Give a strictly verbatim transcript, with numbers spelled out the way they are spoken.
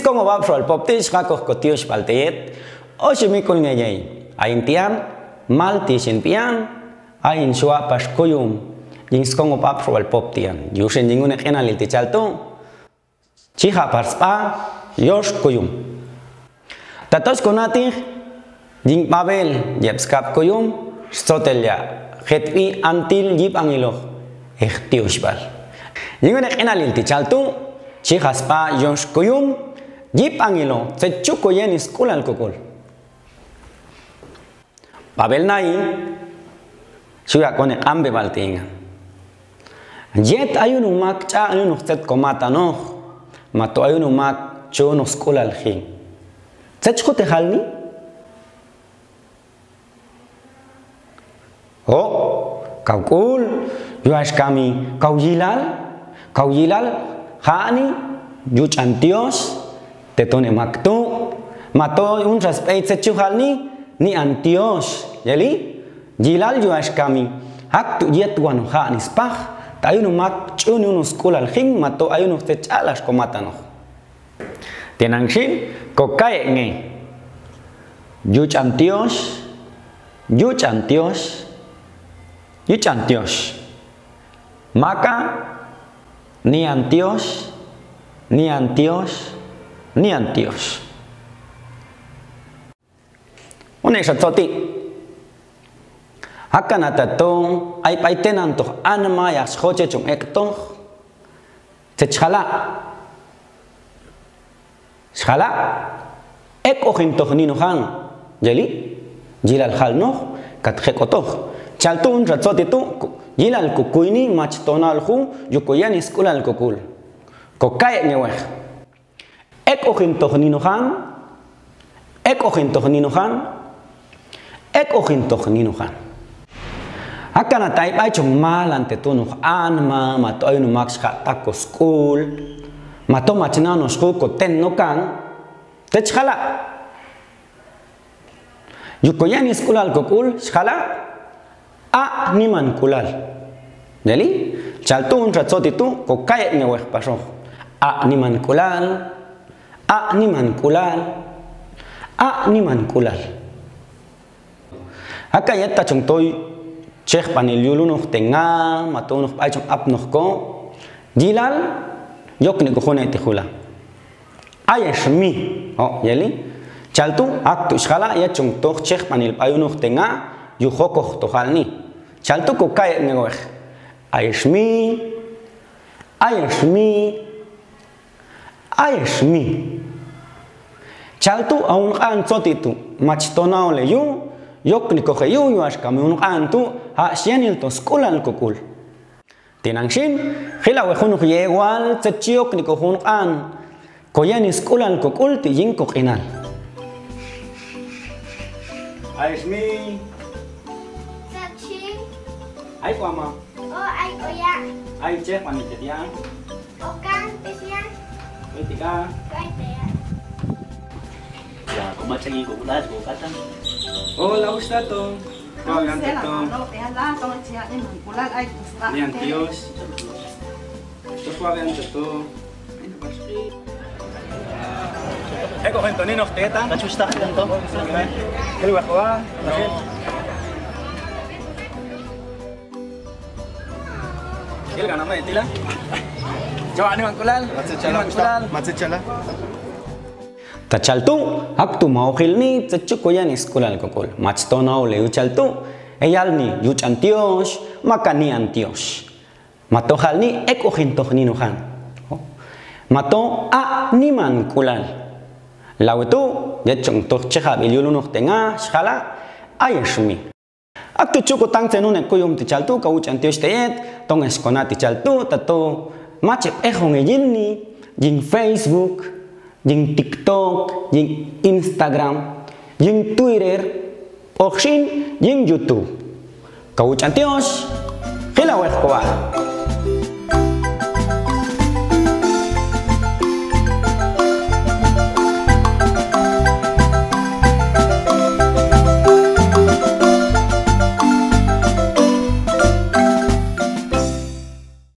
Kongo bab soal pop ti sako ko tius pal tet. O si mikul ngeyei. Ain tian, mal ti sin pian, ain sua pas kuyum. Jing skongo bab soal pop tian. Yusin jing unek enalil ti caltu. Ciha par spa, yos kuyum. Tatos konatih, jing pabel, jep skap kuyum, sotel ya, hetpi antil jip angiloh, eh tius bal. Jing unek enalil ti caltu, ciha spa, yos kuyum, jip angiloh, secuko yenis kulal kukul. Pabel nai, suyak konek ambe bal tingan. Jet ayu numak ca ayu nuk cet komata noh. Mato ayu numak cu nuk sekulal hing. Cet cukute hal ni? Oh, kau kul, yuas kami, kau yilal, kau yilal, hak ni, ju cantios, tetone maktu, mato un ras pei cet cu hal ni, Ni antios, jadi, jilal juas kami. Hak tu jia tuan hak ni sepah, ta ayu nu mak cu nu nu sekulal hing mato ayu nu secalas ko mata noh. Tenang sin, ko kaek nge. Juc antios, juc antios, juc antios. Maka, ni antios, ni antios, ni antios. Unek sacoti. Akan ata tong, ai paitenan toh anma yak sehoce cung ek toh. Cechala. Sekala. Ek ohin toh nino hang. Jeli. Jilal hal noh. Kat hek otoh. Caltun sacoti tu. Jilal kukui ni mac tonal hu. Juko yani sekulal kukul. Ko kaek ngeweh. Ek ohin toh nino hang, ek ohin toh nino hang, ek ohin toh nino hang. Akan atai pai cung malan te tunuh an ma, mato ayu nu maks hak tako skul, mato macna no sku ko ten no kang, te chala. Yuko yani sekulal ko kul, sekala, a niman kulal. Jadi, caltun sacoti tu, ko kaek ngeweh pasoh. A niman kulal, a niman kulal, a niman kulal. Aka yata cung toi, ceh panil yulu noh tenga, mato noh pai cung ap noh ko, jilal, yok ni ko hone te hula. Ayes mi. O, yeli. Caltu, aktu sekala, ya cung toh ceh panil payunuh tenga, yu hokoh toh hal ni. Caltu ko kaek ngeweh. Ayes mi. Ayes mi. Ayes mi. Caltu, aun kan soti tu. Mac tonau le yu, yok ni ko he yu, yu as kami un kan tu, hak sianil to sekulal kukul. Tinang sin, hila we hunuk ye wal, ceciok ni ko hunuk an. Ko yani sekulal ko kul ti jing ko kinal. Ai smi. Cacing. Ai ko ama. O ai oya. Ai ceh pani cetian. Okan pesian. Ai tika. Ai tea. Ya, ko macam ni ko ulas ko kacang. O la ustaz to. Ko yang teto. Ni antios. Terus ko yang teto. Eh, ko hento ni nok teta. Kacu stak hento. Kali wak wa. Kali kan nama itilah. Coba ni mangkulal. Macet cala, Ustaz. Macet cala. Tacaltu, aktu mauhil ni, cecuko yani sekulal kokol. Mac tonau le ucaltu, eyal ni, yuc antios, maka ni antios. Mato hal ni, ek uhin toh ni nuhan. Mato a niman kulal. Lau tu, jacung toh cehab iliulunuh tengah, sekala, ayas mi. Aktu cuku tang cenune kuyum ti caltu, kau ucan tios teet, tonges kona ti caltu, tato macet eh hong ejin ni, jing Facebook, jing TikTok, jing Instagram, jing Twitter, oksin, jing YouTube. Kau ucan tios, hila weh koa.